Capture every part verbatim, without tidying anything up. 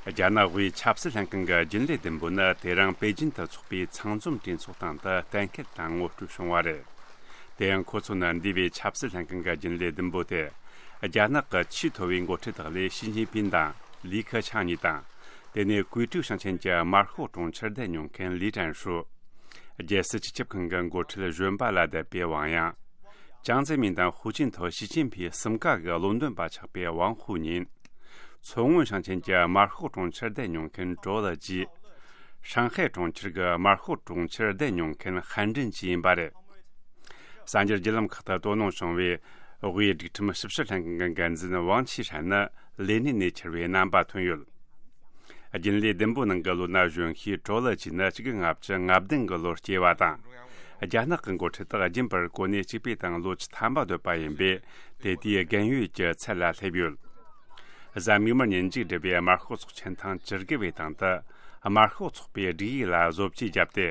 རྒྱ་ནག་དབུས་ཆབ་སྲིད་ལྷན་ཁང་གི་རྒྱུན་ལས་བདུན་པོ་ནི་དེ་རིང་པེ་ཅིན་དུ་འཚོགས་པའི་ཚང་འཛོམས་གྲོས་ཚོགས་སྟེང་དུ་གཏན་འཁེལ་དང་ངོ་སྤྲོད་བྱུང་བ་རེད། དེ་ཡང་ཁོ་ཚོ་ནི་འདས་པའི་ཆབ་སྲིད་ལྷན་ཁང་གི་རྒྱུན་ལས་བདུན་པོ་དེ། རྒྱ་ནག་གི་ཆེས་མཐོ་བའི་འགོ་ཁྲིད་དག་ལས་ཞི་ཅིན་ཕིན་དང་ལི་ཁེ་ཆང་གཉིས་དང་། དེ་ནས་ཀུའེ་ཀྲུའུ་ཞིང་ཆེན་གྱི་དམར་ཤོག་གྲོང་ཁྱེར་བདམས་མྱོང་མཁན་ལི་ཀྲན་ཧྲུའུ། རྒྱལ་སྲིད་སྤྱི་ཁྱབ་ཁང་གི་འགོ་ཁྲིད་གཞོན་པ་ལ་བསྡད་པའི་ཝང་ཡང་། ཅང་ཙེ་མིན་དང་ཧུའུ་ཅིན་ཐའོ། ཞི་ཅིན་ཕིན་གསུམ་ཀ་གི་བློ་འདོན་པ་ཆགས་པའི་ཝང་ཧུའུ་ཉིན། མཚོ་སྔོན་ཞིང་ཆེན་གྱི་དམར་ཤོག་གྲོང་ཁྱེར་བདམས་མྱོང་མཁན་ཀྲོ་ལི་ཅི། ཧྲང་ཧའེ་གྲོང་ཁྱེར་གྱི་དམར་ཤོག་གྲོང་ཁྱེར་བདམས་མྱོང་མཁན་ཧན་ཀྲིན་ཅི་ཡིན་པ་རེད། གསར་འགྱུར་བརྒྱུད་ལམ་ཁག་ཏུ་དོ་སྣང་བྱུང་བའི་དབུས་སྒྲིག་ཁྲིམས་ཞིབ་བཤེར་ལྷན་ཁང་གི་འགན་འཛིན་ཝང་ཆི་ཧྲན་ནི་ལས་གནས་ནས་ཁྱེར་བའི་རྣམ་པ་ཐོན་ཡོད། རྒྱུན་ལས་བདུན་པོ་ནང་གི་ལོ་ན་གཞོན་ཤོས་ཀྲོ་ལི་ཅི་ནི་ཆིག་སྟོང་དགུ་བརྒྱ་ལྔ་བདུན་གི་ལོར་སྐྱེས་པ་དང་། རྒྱ་ནག་གི་འགོ་ཁྲིད་དག་རྒྱུན་པར་གོ་གནས་གཅིག་པའི་སྟེང་ལོ་བཅུ་ཐམ་པ་སྡོད་པ་ཡིན་པས། དེ་དུས་རྒན་ཡོལ་གྱི་ཚད་ལ་སླེབས་ཡོད། གཟའ་མིག་དམར་ཉིན་མཇུག་སྒྲིལ་བའི་དམར་ཤོག་ཚོགས་ཆེན་ཐེངས་བཅུ་དགུ་པའི་སྟེང་དུ། དམར་ཤོག་ཚོགས་པའི་སྒྲིག་ཡིག་ལ་བཟོ་བཅོས་བརྒྱབ་སྟེ།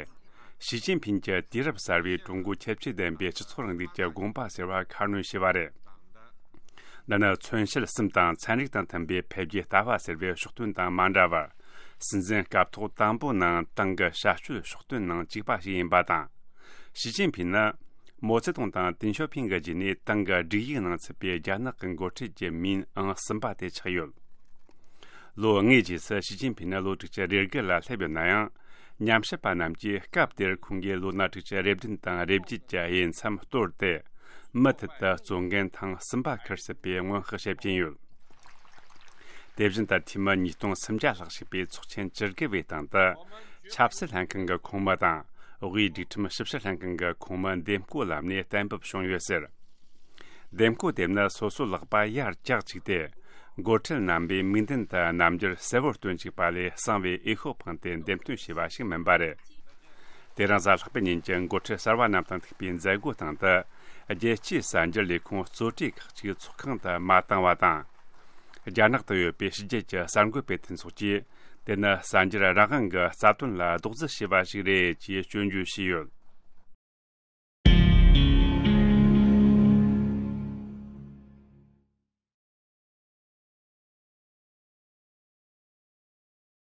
ཞི་ཅིན་ཕིན་གྱི་དུས་རབས་གསར་བའི་ཀྲུང་གོའི་ཁྱད་ཆོས་ལྡན་པའི་སྤྱི་ཚོགས་རིང་ལུགས་ཀྱི་དགོངས་པ་ཟེར་བ་ཁ་སྣོན་བྱས་པ་རེད། འདི་ནི་མཚོན་བྱེད་གསུམ་དང་ཚན་རིག་དང་མཐུན་པའི་འཕེལ་རྒྱས་ལྟ་བ་ཟེར་བའི་ཕྱོགས་སྟོན་དང་མ་འདྲ་བར། སྲིད་འཛིན་སྐབས་ཐོག་དང་པོ་ནང་ཏང་གི་བྱ་སྤྱོད་ཕྱོགས་སྟོན་ནང་གཅིག་པ་ཞིག་ཡིན་པ་དང་། ཞི་ཅིན་ཕིན་ནི། མའོ་ཙེ་ཏུང་དང་ཏེང་ཞའོ་ཕིང་གི་རྗེས་ནས་ཏང་གི་སྒྲིག་ཡིག་ནང་ཚུད་པའི་རྒྱ་ནག་གི་འགོ་ཁྲིད་ཀྱི་མིང་ཨང་གསུམ་པ་དེ་ཆགས་ཡོད། ལོ་ལྔའི་རྗེས་སུ་ཞི་ཅིན་ཕིན་ནི་ལོ་དྲུག་ཅུ་རེ་དགུ་ལ་སླེབས་ཡོད་ན་ཡང་། ཉམས་ཞིབ་པ་རྣམས་ཀྱིས་སྐབས་དེར་ཁོང་གིས་ལོ་ན་དྲུག་ཅུ་རེ་བདུན་དང་རེ་བརྒྱད་ཀྱི་དབྱེ་མཚམས་གཏོར་ཏེ། མུ་མཐུད་དུ་གཙོ་འགན་ཐེངས་གསུམ་པ་འཁུར་སྲིད་པའི་སྔོན་དཔག་བྱེད་ཀྱིན་ཡོད། དེ་བཞིན་དུ་འཐུས་མི་ཉིས་སྟོང་སུམ་བརྒྱ་ལྷག་ཞུགས་པའི་ཚོགས་ཆེན་བཅུ་དགུ་པའི་སྟེང་དུ། ཆབ་སྲིད་ལྷན་ཁང་གི་ཁོངས་མི་དང་། དབུས་སྒྲིག་ཁྲིམས་ཞིབ་བཤེར་ལྷན་ཁང་གི་ཁོངས་མི་འདེམས་བསྐོ་ལམ་ནས་གཏན་འབེབས་བྱུང་ཡོད་ཟེར། འདེམས་བསྐོ་དེ་ནི་སོ་སོའི་ལག་པ་ཡར་བཀྱག་བཅུག་སྟེ། འགོ་ཁྲིད་རྣམ་པའི་མིག་མདུན་དུ་རྣམ་འགྱུར་གསལ་བོར་སྟོན་བཅུག་པ་ལས་གསང་བའི་འོས་ཤོག་འཕངས་ཏེ་འདེམས་ཐོན་བྱས་པ་ཞིག་མིན་པ་རེད། དེ་རིང་གཟའ་ལྷག་པའི་ཉིན་གྱི་འགོ་ཁྲིད་གསར་བ་རྣམས་དང་ཐུག་པའི་མཛད་སྒོ་སྟེང་དུ། རྒྱལ་སྤྱིའི་གསར་འགྱུར་ལས་ཁུངས་གཙོ་གྲས་ཁག་ཅིག་ཚོགས་ཁང་དུ་མ་བཏང་བ་དང་། རྒྱ་ནག་ཏུ་ཡོད་པའི་ཕྱི་རྒྱལ་གྱི་གསར་འགོད་པའི་མཐུན་ཚོགས་ཀྱིས། དེ་ནི་གསར་འགྱུར་རང་དབང་གི་རྩ་དོན་ལ་རྡོག་རྫིས་བྱས་པ་ཞིག་རེད་ཅེས་སྐྱོན་བརྗོད་བྱས་ཡོད།